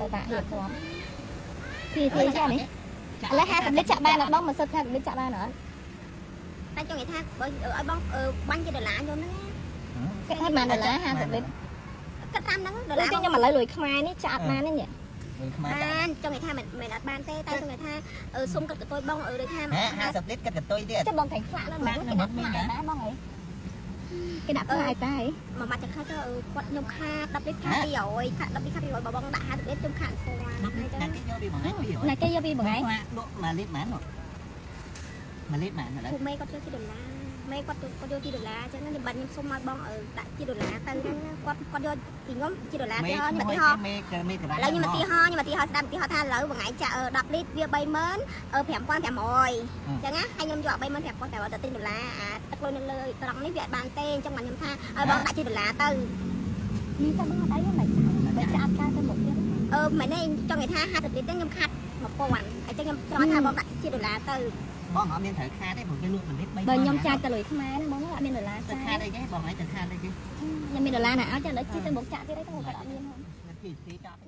ទៅបាក់រៀបរាប់ទីទីចានេះឥឡូវ50លីត្រចាក់បានអត់បងមកសិត50លីត្រចាក់បានអត់ តែចង់និយាយថាបើឲ្យបងបាញ់ជាដុល្លារខ្ញុំហ្នឹង គិតថាប៉ុន្មានដុល្លារ50លីត្រ គិតតាមហ្នឹងដុល្លារ ខ្ញុំឥឡូវលុយខ្មែរនេះចាក់អត់បានទេនេះ លុយខ្មែរ បានចង់និយាយថាមិនមែនអត់បានទេតែចង់និយាយថាសុំគិតកតុយបងដូចថា 50លីត្រគិតកតុយទៀត ចាំបងតែខ្លាក់នៅមកគេដាក់ផ្លាកដែរបងអីគេដាក់ផ្លាកឲ្យតែ មួយម៉ាត់ចង្ខេះទៅគាត់ខ្ញុំខាត10លីត្រខាត200ខាត10លីត្រខាត200បើបងដាក់50លីត្រខ្ញុំខាត1000 ណាគេយកពីមួយថ្ងៃ200 ណាគេយកពីមួយថ្ងៃ លក់1លីត្រប៉ុន្មាន1លីត្រប៉ុន្មានឥឡូវ ពួកមេគាត់យកជាដុល្លារមេគាត់គាត់យកជាដុល្លារអញ្ចឹងខ្ញុំបាត់ខ្ញុំសុំឲ្យបងដាក់ជាដុល្លារទៅហ្នឹងគាត់គាត់យកពីខ្ញុំជាដុល្លារទៅខ្ញុំឧទាហរណ៍ មេមេ ឥឡូវខ្ញុំឧទាហរណ៍ខ្ញុំឧទាហរណ៍ស្ដាប់ឧទាហរណ៍ថាឥឡូវមួយថ្ងៃចាក់10លីត្រវា35500អញ្ចឹងណាហើយខ្ញុំយក35500ទៅទិញដុល្លារអាទឹកលុយនៅលើត្រង់នេះវាអត់បានទេអញ្ចឹងបាទខ្ញុំថាឲ្យបងដាក់ជាដុល្លារទៅ នេះតែបងអត់អីមិនចាក់បើចាក់អត់កើតទៅមុខទៀត មិនទេចង់និយាយថា50លីត្រខ្ញុំខាត់1000អញ្ចឹងខ្ញុំចង់ថាបងដាក់ជាដុល្លារទៅ បងអត់មានត្រូវខាតទេព្រោះគេលក់1លីត្រ3 បើខ្ញុំចាយតែលុយខ្មែរហ្នឹងបងអត់មានដុល្លារ ទៅខាតអីគេបងឯងទៅខាតអីគេ ខ្ញុំមានដុល្លារណាឲ្យចាឥឡូវជិះទៅមុខចាក់ទៀតអីទៅគាត់អត់មានហ្នឹង ទីទីចាប់